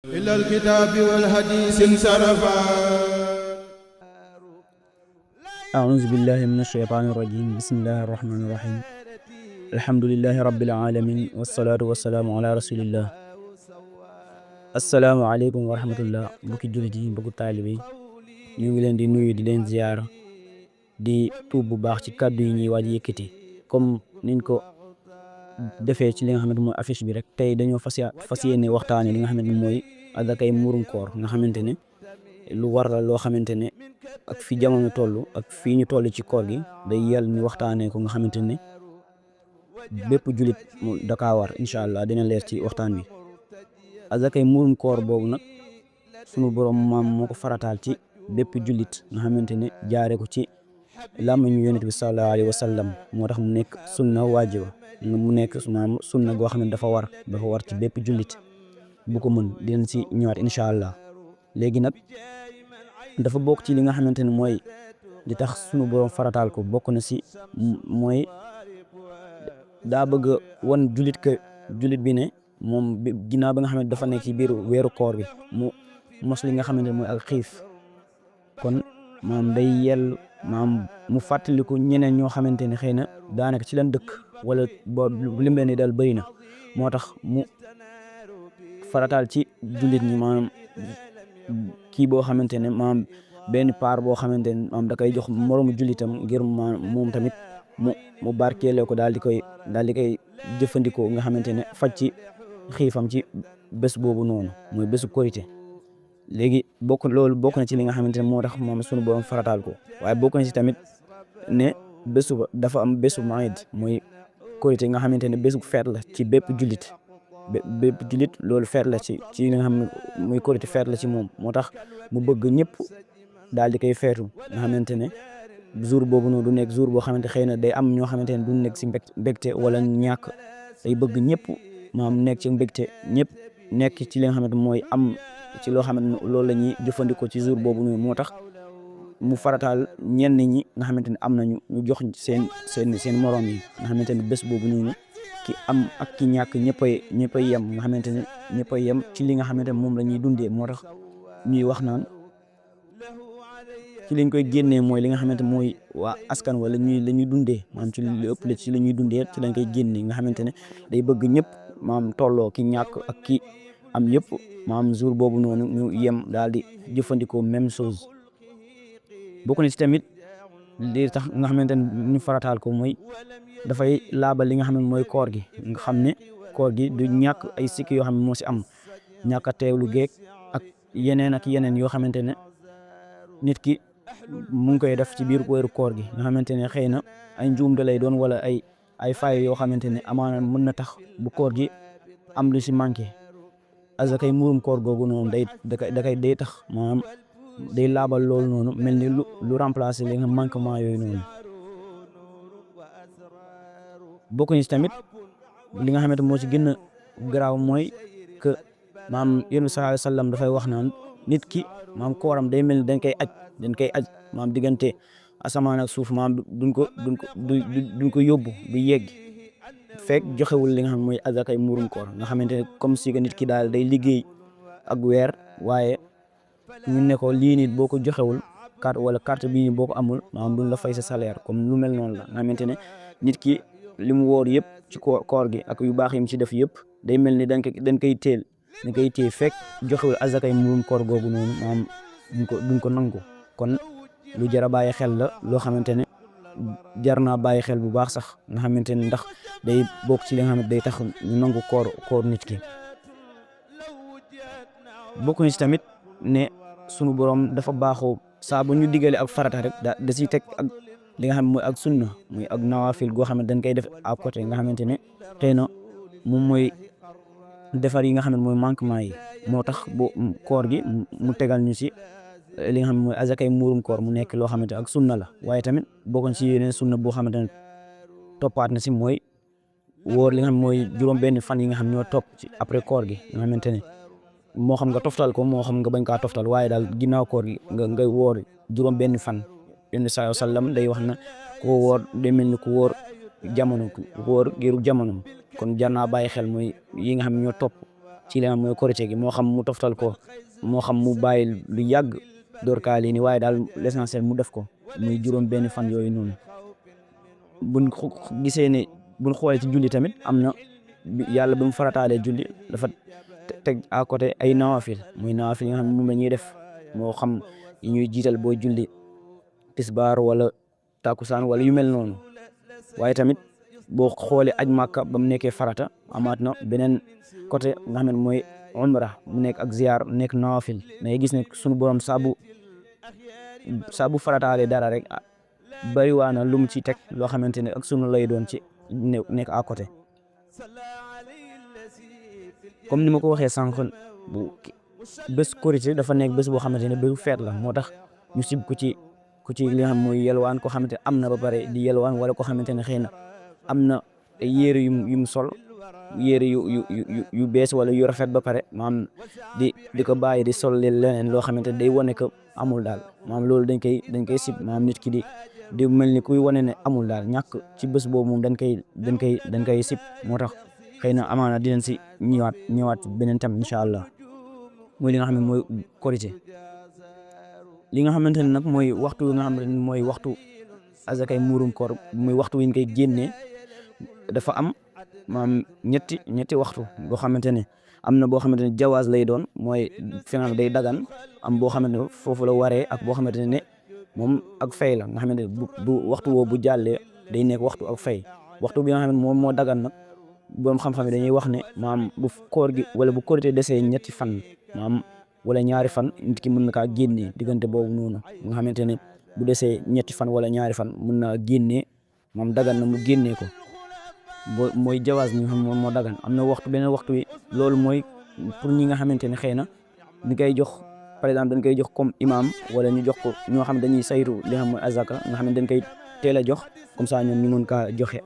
إلى الكتاب والحديث انصرفا. أعوذ بالله من الشيطان الرجيم. بسم الله الرحمن الرحيم. الحمد لله رب العالمين والصلاة والسلام على رسول الله. السلام عليكم ورحمة الله. mbokki jullit yi mbokki taalibe yi ñu ngi leen di nuyu di leen ziyaara di tuub bu baax ci kàddu yi ñuy waaj yëkkati comme niñ ko defee ci li nga xamante mooy affiche bi rek. tey dañoo fas yéene waxtaane li nga xamante mooy azakay muurum koor nga xamante ne lu war la loo xamante ne ak fi jamono toll ak fii ñu toll ci koor gi day yàll ñu waxtaanee ko nga xamante ne bépp jullit da kaa war incha allah dina leer ci waxtaan bi. azakay muurum koor boobu nag sunu borom maam moo ko farataal ci bépp jullit nga xamante ne jaare ko ci làmmiñu yonent bi sallallahu alayhi wa sallam moo tax mu nekk sunna waajiba mu nekk maam sunna goo xam ne dafa war ci bépp jullit bu ko mën dinañ si ñëwaat incha allah. léegi nag dafa bokk ci li nga xamante ne mooy di tax sunu borom farataal ko bokk na si mooy daa bëgg wan jullit bi ne moom ginnaaw ba nga xam ne dafa nekk ci biir weeru koor bi mu mos li nga xamante ne mooy ak xiif kon maam day yell maam mu fàttaliku ñeneen ñoo xamante ne xëy na daanaka ci lan dëkk wala boo lim leen ni daal bëri na moo tax mu farataal ci jullit ñi maanaam kii boo xamante ne maam benn paar boo xamante ne maam da koy jox moroomu jullitam ngir moom tamit mu barkeele ko daal di koy jëfandikoo nga xamante ne faj ci xiifam ci bés boobu noonu mooy bésu korité. léegi bokk na ci li nga xamante ne moo tax moom sunu borom farataal ko waaye bokk na ci tamit ne bésu ba dafa am bésu maïd mooy korité nga xamante ne bésu feet la ci bépp jullit loolu feet la ci li nga xam ne muy korité feet la ci moom moo tax mu bëgg ñëpp daal di koy feetu nga xamante ne jour boobu noonu du nekk jour boo xamante xëy na day am ñoo xamante ne du nekk si mbégte wala ñàkk day bëgg ñëpp maam nekk ci mbégte ñëpp nekk ci li nga xamante mooy am ci loo xamante ne loolu la ñuy jëfandikoo ci jour boobu noonu moo tax mu farataal ñenn ñi nga xamante ne am nañu ñu jox seen morom yi nga xamante ne bés boobu noonu ki am ak ki ñàkk ñëppay yem nga xamante ne ñëppay yem ci li nga xamante ne moom la ñuy dundee moo tax ñuy wax naan ci liñ koy génnee mooy li nga xamante mooy waa askan wala la ñuy dundee maanaam ci li ëpp la ci la ñuy dundee ci lañ koy génnee nga xamante ne day bëgg ñëpp maam tolloo ki ñàkk ak ki am yëpp maam jour boobu noonu ñu yem daal di jëfandikoo même chose. bokk na ci tamit li tax nga xamante ne ñu farataal ko mooy dafay laabal li nga xam ne mooy koor gi nga xam ne koor gi du ñàkk ay sikki yoo xam ne moo si am ñàkk a teewlu geeg ak yeneen yoo xamante ne nit ki mu ngi koy def ci biir weeru koor gi nga xamante ne xëy na ay njuumte lay doon wala ay fay yoo xamante ne amaana mën na tax bu koor gi am lu si manqué. azakay muurum koor googu noonu day tax maanaam day laabal loolu noonu mel ni lu remplacer li nga manquement yooyu noonu. bokk ni tamit li nga xamante moo ci gën a garaaw mooy que maam yéen sallallahu alayhi wa sallam dafay wax naan nit ki maam kooram day mel ni dañ koy aj maam diggante asamaan ak suuf maam duñ ko yóbbu du yegg fekk joxewul li nga xam mooy azakay muurum koor nga xamante ne comme si que nit ki daal day liggéey ak weer waaye ñu ne ko lii nit boo ko joxewul carte bii boo ko amul maam duñ la fay sa salaire comme lu mel noonu la nga xamante ne nit ki li mu woor yëpp ci koor gi ak yu baax yi mu ci def yëpp day mel ni dañ koy téye fekk joxewul azakay muurum koor googu noonu maam duñ ko nangu. kon lu jar a bàyyi xel la loo xamante ne jar naa bàyyi xel bu baax sax nga xamante ne ndax day bokk ci li nga xamante day tax ñu nangu koor nit ki. bokk na ci tamit ne sunu borom dafa baaxoo saa bu ñu digale ak farata rek da siy teg ak li nga xam mooy ak sunna muy ak nawaafil goo xam ne dañ koy def à côté nga xamante ne xëy na moom mooy defar yi nga xam ne mooy manquement yi moo tax boo koor gi mu tegal ñu si li nga xam ne mooy azakay muurum koor mu nekk loo xamante ak sunna la. waaye tamit bokkoon ci yeneen sunna boo xamante ne toppaat na si mooy wóor li nga xam mooy juróom benn fan yi nga xam ñoo topp ci après koor gi nga xamante ne moo xam nga toftal ko moo xam nga bañ kaa toftal waaye daal ginnaaw koor gi nga wóor juróom benn fan. Yonent sallallahu alayhi wa sallam day wax na ko wóor day mel ni ku wóor jamono ku wóor giiru jamono kon jar naa bàyyi xel mooy yi nga xam ñoo topp ci li nga xam mooy korite gi moo xam mu toftal ko moo xam mu bàyyi lu yàgg door kaa lii nii waaye daal l'essentiel mu def ko muy juróom benn fan yooyu noonu. buñ gisee ne buñ xoolee ci julli tamit am na yàlla bu mu farataalee julli dafa teg à côté ay nawafil muy nawafil yi nga xam ne moom la ñuy def moo xam yi ñuy jiital boo julli tisbaar wala takusaan wala yu mel noonu. waaye tamit boo xoolee aj màkka ba mu nekkee farata amaat na beneen côté nga xam ne mooy umra mu nekk ak ziar nekk nawafil mais gis ne suñu borom saa bu farataalee dara rek bari waa na lu mu ci teg loo xamante ne ak sunu lay doon ci nekk à côté. comme ni ma ko waxee sànq bu bés korité dafa nekk bés boo xamante ne bésu feet la moo tax ñu sib ku ci li nga xam mooy yelwaan koo xamante ne am na ba pare di yelwaan wala koo xamante ne xëy na am na yére yu mu sol yére yu bees wala yu rafet ba pare maam di ko bàyyi di sol leneen loo xamante ne day wane que amul daal maam loolu dañ koy sib maam nit ki di mel ni kuy wane ne amul daal ñàkk ci bés boobu moom dañ koy sib moo tax xëy na amaana dinañ si ñëwaat beneen tam incha allah mooy li nga xam ne mooy korité. li nga xamante ne nag mooy waxtu nga xam ne mooy waxtu azakay muurum koor muy waxtu wi ñu koy génnee dafa am maam ñetti waxtu boo xamante ne am na boo xamante ne jawaaz lay doon mooy final day dagan am boo xamante ne foofu la waree ak boo xamante ne moom ak fay la nga xamante ne bu waxtu woo bu jàllee day nekk waxtu ak fay. waxtu bi nga xam ne moom moo dagan nag boom xam-xam yi dañuy wax ne maam bu koor gi wala bu korité desee ñetti fan maam wala ñaari fan nit ki mën na kaa génnee diggante boobu noonu nga xamante ne bu desee ñetti fan wala ñaari fan mën naa génnee moom dagan na mu génnee ko mooy jawaaz mi nga xam moom moo dagan. am na waxtu beneen waxtu wi loolu mooy pour ñi nga xamante ne xëy na ñu koy jox par exemple dañ koy jox comme imam wala ñu jox ko ñoo xam dañuy saytu li nga xam mooy azaka nga xam ne dañ koy teel a jox comme ça ñoom ñu mën kaa joxe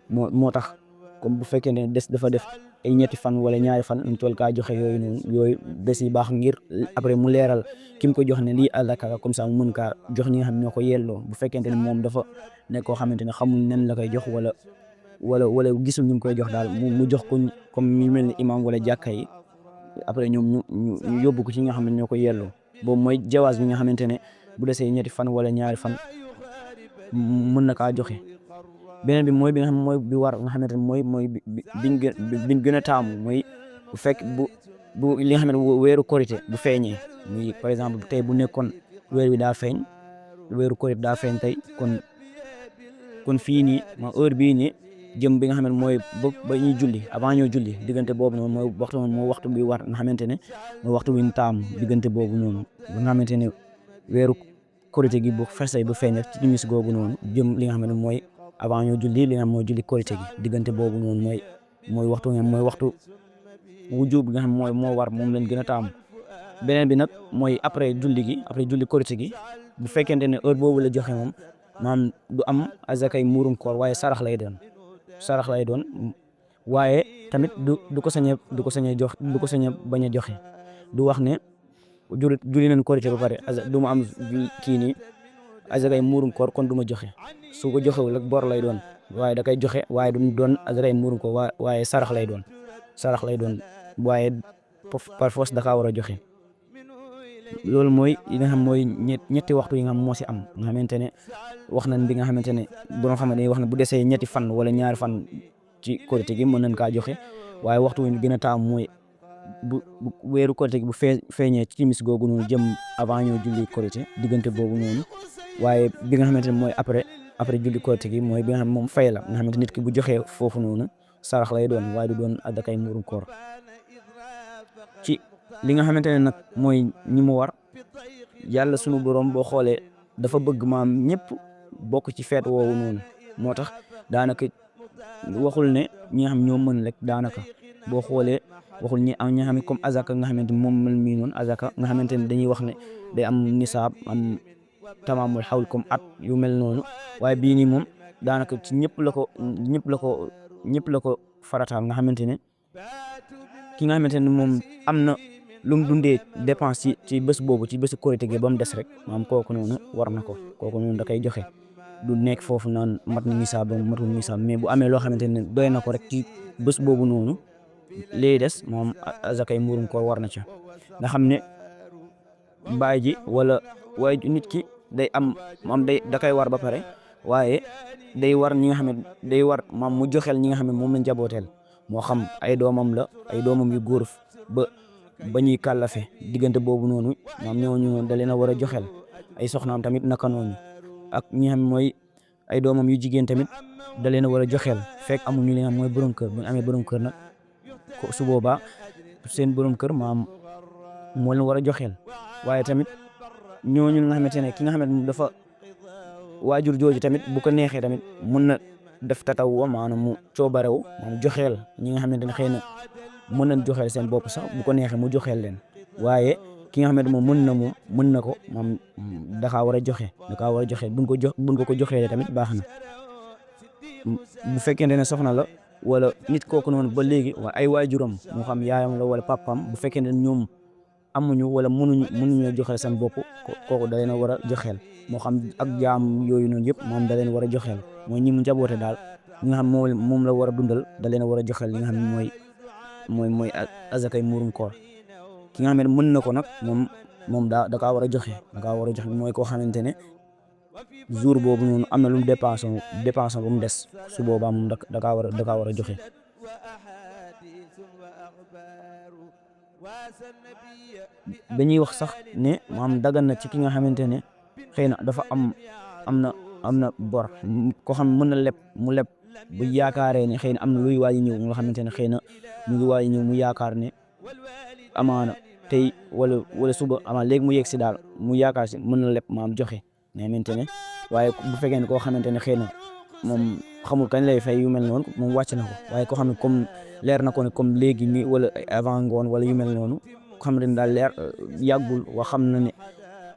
moo tax comme bu fekkee ne dafa def ay ñetti fan wala ñaari fan ñu toll kaa joxe yooyu noonu yooyu des yi baax ngir après mu leeral ki mu ko jox ne lii azaka comme ça mu mën kaa jox ñi nga xam ñoo ko yelloo bu fekkente ne moom dafa nekk koo xamante ne xamul nen la koy jox wala gisul ñu ngi koy jox daal mu jox ko comme ñu mel ni imam wala jàkka yi après ñoom ñu yóbbu ko ci nga xam ne ñoo ko yelloo boobu mooy jawaaz bi nga xamante ne bu desee ñetti fan wala ñaari fan mën na kaa joxe. beneen bi mooy bi nga xam mooy bi war nga xamante ne mooy biñ gën a taamu mooy bu fekk bu li nga xam ne weeru korité bu feeñee muy par exemple tey bu nekkoon weer bi daa feeñ weeru korité daa feeñ tey kon fii nii ma heure bii nii jëm bi nga xam ne mooy ba ñuy julli avant ñoo julli diggante boobu noonu mooy waxtu bi war nga xamante ne mooy waxtu bi ñu taamu diggante boobu noonu ba nga xamante ne weeru korité gi bu fesay bu feeñ ci timis googu noonu jëm li nga xam ne mooy avant ñoo julli li nga xam mooy julli korité gi diggante boobu noonu mooy waxtu wujub bi nga xam moo war moom lañ gën a taamu. beneen bi nag mooy après julli korité gi bu fekkente ne heure boobu la joxe moom maanaam du am azakay muurum koor waaye sarax lay doon waaye tamit du ko sañ a jox du ko sañ a bañ a joxe du wax ne julli nañ korité ba pare du ma am kii nii azakay muurum koor kon du ma joxe su ko joxewul ak bor lay doon waaye da koy joxe waaye du doon azakay muurum koor waaye sarax lay doon waaye par force da kaa war a joxe. loolu mooy yi nga xam mooy ñetti waxtu yi nga xam moo si am nga xamante ne wax nañ bi nga xamante ne boo xam ne wax na bu desee ñetti fan wala ñaari fan ci korité gi mën nañ kaa joxe waaye waxtu wi gën a taam mooy bu weeru korité gi bu feeñee ci timis googu noonu jëm avant ñoo julli korité diggante boobu noonu waaye bi nga xamante ne mooy après julli korité gi mooy bi nga xam moom fay la nga xamante nit ki bu joxee foofu noonu sarax lay doon waaye du doon adakay muurum koor. ci li nga xamante ne nag mooy ñi mu war yàlla sunu borom boo xoolee dafa bëgg maam ñëpp bokk ci feet woowu noonu moo tax daanaka waxul ne ñi nga xam ñoo mën rek daanaka boo xoolee waxul ñi nga xam ne comme azaka nga xamante moom mel mii noonu azaka nga xamante ne dañuy wax ne day am nisaab am tamaamul xawl comme at yu mel noonu waaye bii nii moom daanaka ci ñëpp la ko farataal nga xamante ne ki nga xamante ne moom am na lu mu dundee dépense ci bés boobu ci bésu korité gi ba mu des rek maam kooku noonu war na ko kooku noonu da koy joxe du nekk foofu naan mat na nisaab ba matul nisaab mais bu amee loo xamante ne doy na ko rek ci bés boobu noonu léegi des moom azakay muurum koor war na ca nga xam ne baay ji wala waaye nit ki day am moom da koy war ba pare waaye day war ñi nga xam ne day war maam mu joxeel ñi nga xam ne moom lañ jabooteel moo xam ay doomam la ay doomam yu góor ba ñuy kàllafe diggante boobu noonu maam ñooñu noonu da leen a war a joxeel ay soxnaam tamit naka noonu ak ñi nga xam ne mooy ay doomam yu jigéen tamit da leen a war a joxeel fekk amuñu li nga xam mooy borom kër bu ñu amee borom kër nag su boobaa seen borom kër maam moo leen war a joxeel waaye tamit ñooñu nga xamante ne ki nga xamante dafa waajur jooju tamit bu ko neexee tamit mun na def tataw maanaam mu coobarew maam joxeel ñi nga xamante ne xëy na mën nañ joxeel seen bopp sax bu ko neexee mu joxeel leen waaye ki nga xamante moom mën na ko moom dakaa war a joxe buñ ko joxee tamit baax na bu fekkente ne soxna la wala nit kooku noonu ba léegi wala ay waajuram moo xam yaayam la wala papam bu fekkee ne ñoom amuñu wala mënuñu joxeel seen bopp kooku da leen a war a joxeel moo xam ak jaam yooyu noonu yëpp moom da leen war a joxeel mooy ñi mu njaboote daal ñi nga xam moom la war a dundal da leen a war a joxeel li nga xam ne mooy azakay muurum koor ki nga xam ne mën na ko nag moom da kaa war a joxe mooy koo xamante ne jour boobu noonu am na lu mu dépensé ba mu des su boobaa moom da kaa war a joxe. dañuy wax sax ne maam dagan na ci ki nga xamante ne xëy na dafa am na bor koo xam mën na mu leb bu yaakaaree ne xëy na am na luy waaj ñëw nga xamante ne xëy na mu ngi waaj ñëw mu yaakaar ne amaana tey wala suba amaana léegi mu yegg si daal mu yaakaar si mën na leb maam joxe nga xamante ne waaye bu fekkee ne koo xamante ne xëy na moom xamul kañ lay fay yu mel noonu moom wàcc na ko waaye koo xam ne comme leer na ko ne comme léegi nii wala avant ngoon wala yu mel noonu ko xam ne daal leer yàggul wa xam na ne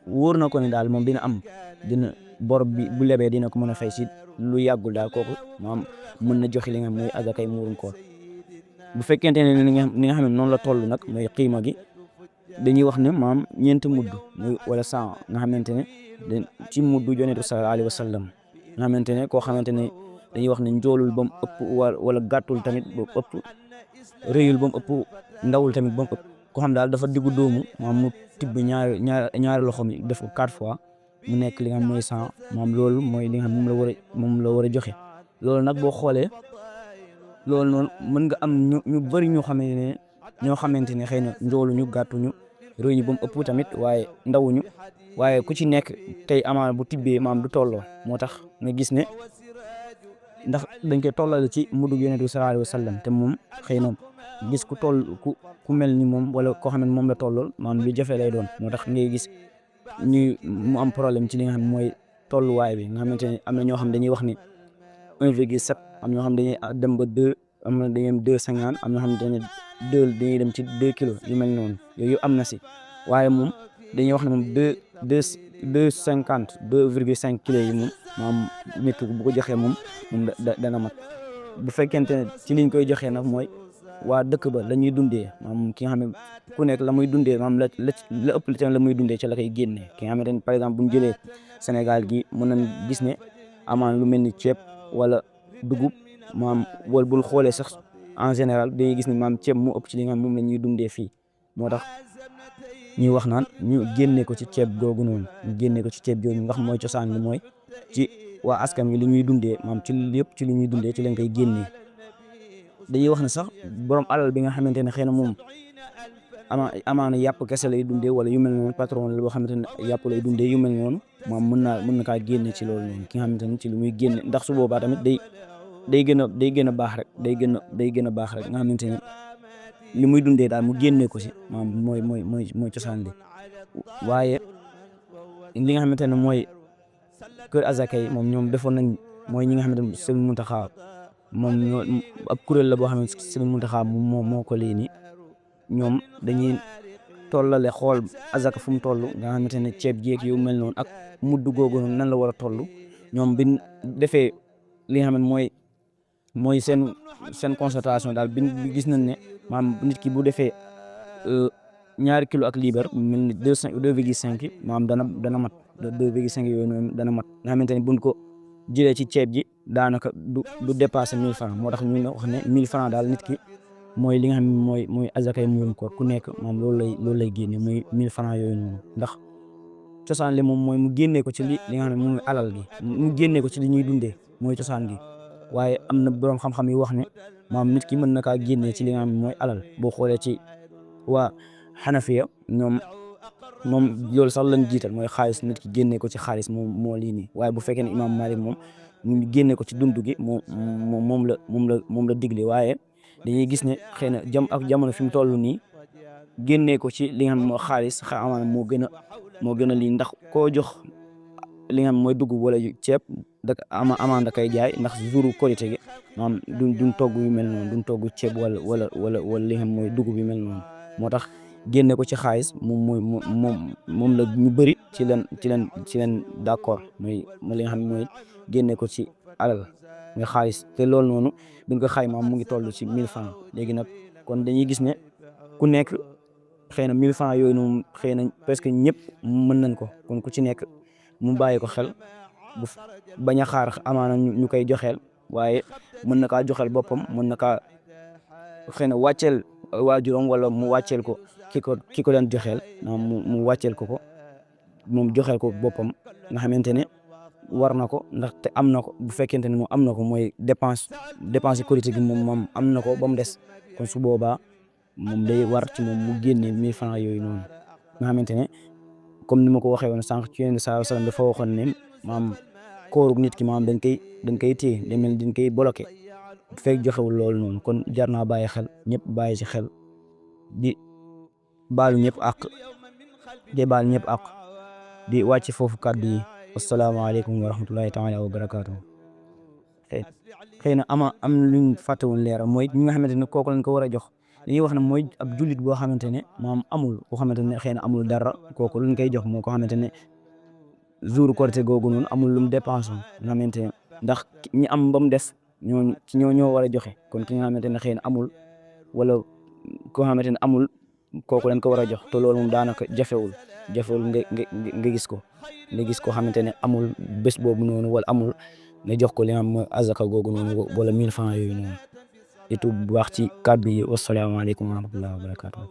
wóor na ko ne daal moom dina bor bi bu lebee dina ko mën a fay si lu yàggul daal kooku maam mën na joxe li nga xam mooy azakay muurum koor bu fekkente ne ni nga xam ne noonu la toll nag mooy xiima gi dañuy wax ne maam ñeenti mudd wala 100 nga xamante ne ci muddu Yonent sallallahu alayhi wa sallam nga xamante ne koo xamante ne dañuy wax ne njoolul ba mu ëpp wala gàttul tamit ba mu ëpp rëyul ba mu ëpp ndawul tamit ba mu ëpp koo xam daal dafa diggu doomu maam mu tibb ñaari loxoom yi def ko 4 fois mu nekk li nga xam mooy 100 moom loolu mooy li nga xam moom la war a joxe loolu nag boo xoolee loolu noonu mën nga am ñu bëri ñoo xamante ne xëy na njooluñu gàttuñu rëyuñu ba mu ëpp tamit waaye ndawuñu waaye ku ci nekk tey amaana bu tibbee maam du tolloo moo tax nga gis ne ndax dañ koy tollal ci muddu Yonent bi sallallahu alayhi wa sallam te moom xëy na gis ku mel ni moom wala koo xam ne moom la tollool maanaam lu jafe lay doon moo tax ngay gis mu am problème ci li nga xam ne mooy tolluwaay bi nga xamante ne am na ñoo xam dañuy wax ni 1,7 am ñoo xam dañuy dem ba 2 am na dañuy dem 2,50 am ñoo xam dañuy dem ci 2 kilos yu mel noonu yooyu am na si waaye moom dañuy wax ne moom 2,50 2,5 kilos yi moom maam nit bu ko joxee moom dana mat bu fekkente ne ci liñ koy joxee nag mooy waa dëkk ba la ñuy dundee maam ki nga xam ne ku nekk la muy dundee maam la ëpp li tamit la muy dundee ci la koy génnee ki nga xamante ne par exemple bu ñu jëlee Sénégal gi mën nañ gis ne amaan lu mel ni ceeb wala dugub maam wala bul xoolee sax en général dañuy gis ne maam ceeb mu ëpp ci li nga xam moom la ñuy dundee fii moo tax ñuy wax naan ñu génnee ko ci ceeb googu noonu ndax mooy cosaan li mooy ci waa askan wi li ñuy dundee maam ci lépp ci li ñuy dundee ci lañ koy génnee dañuy wax ne sax borom alal bi nga xamante ne xëy na moom amaana yàpp kese lay dundee wala yu mel noonu patron la boo xamante ne yàpp lay dundee yu mel noonu maam mën na kaa génne ci loolu noonu ki nga xamante ne ci li muy génne ndax su boobaa tamit day gën a baax rek day gën a baax rek nga xamante ne li muy dundee daal mu génnee ko si maam mooy cosaan li waaye li nga xamante ne mooy kër azaka yi moom ñoom defoon nañ mooy ñi nga xamante ne Sëriñ Muntaxa moom ñoo ab kuréel la boo xam ne Sëriñ Muntaxa moo ko lii ni ñoom dañuy tollale xool azaka fu mu toll nga xamante ne ceeb jéeg yu mel noonu ak mudd googu noonu nan la war a toll ñoom bi defee li nga xam ne mooy seen constatation daal bi gis nañ ne maam nit ki bu defee 2 kilo ak liibar mel ni 2,5 maam dana mat 2,5 yooyu noonu dana mat nga xamante ne buñ ko jëlee ci ceeb ji daanaka du dépasser 1000 francs moo tax ñu wax ne 1000 francs daal nit ki mooy li nga xam ne mooy azakay muurum koor ku nekk moom loolu lay génne muy 1000 francs yooyu noonu ndax cosaan li moom mooy mu génnee ko ci li nga xam ne moom mooy alal gi mu génnee ko ci li ñuy dundee mooy cosaan gi waaye am na boroom xam-xam yi wax ne maam nit ki mën na kaa génnee ci li nga xam ne mooy alal boo xoolee ci waa xanafiya moom loolu sax lañ jiital mooy xaalis nit ki génnee ko ci xaalis moo lii nii waaye bu fekkee ne imaam Malik moom mu génnee ko ci dund gi moom la digle waaye dañuy gis ne xëy na ak jamono fi mu toll nii génnee ko ci li nga xam ne mooy xaalis amaana moo gën a lii ndax koo jox li nga xam mooy dugub wala ceeb amaan da koy jaay ndax jouru korité gi maanaam duñ togg yu mel noonu duñ togg ceeb wala li nga xam mooy dugub yu mel noonu moo tax génne ko ci xaalis moom la ñu bëri ci leen d'accord mooy li nga xam ne mooy génne ko ci alal mooy xaalis te loolu noonu buñ ko xaymaa mu ngi toll ci 1000 francs léegi nag kon dañuy gis ne ku nekk xëy na 1000 francs yooyu noonu xëy na presque ñëpp mën nañ ko kon ku ci nekk mu bàyyi ko xel bu bañ a xaar amaana ñu koy joxeel waaye mën na kaa joxeel boppam mën na kaa xëy na wàcceel waajuram wala mu wàcceel ko ki ko leen joxeel mu wàcceel ko moom joxeel ko boppam nga xamante ne war na ko ndaxte am na ko bu fekkente ne moom am na ko mooy dépense korité gi moom am na ko ba mu des kon su boobaa moom day war ci moom mu génnee 1000 francs yooyu noonu nga xamante ne comme ni ma ko waxee woon sànq ci Yonent bi sallallahu alayhi wasallam dafa waxoon ne maam kóorug nit ki maam dañ koy téye day mel dañ koy bloqué bu fekk joxewul loolu noonu kon jar naa bàyyi xel ñëpp bàyyi ci xel di baalu ñëpp àq di wàcc foofu kàddu yi asalaamaaleykum wa rahmatullahi taala wa barakaatu xëy na am luñ fàtte woon leeral mooy ñi nga xamante ne kooku lañ ko war a jox dañuy wax ne mooy ab jullit boo xamante ne maam amul koo xamante ne xëy na amul dara kooku luñ koy jox moo ko xamante ne jour korité googu noonu amul lu mu dépensé nga xamante ne ndax ñi am ba mu des ñoo war a joxe kon ki nga xamante ne xëy na amul wala koo xamante ne amul kooku lañ ko war a jox te loolu moom daanaka jafewul nga gis koo xamante ne amul bés boobu noonu wala amul nga jox ko li nga xam mooy azaka googu noonu wala 1000 francs yooyu noonu itu bu baax ci kàddu yi wasalaamaaleykum wa rahmatullahi wa barakatuh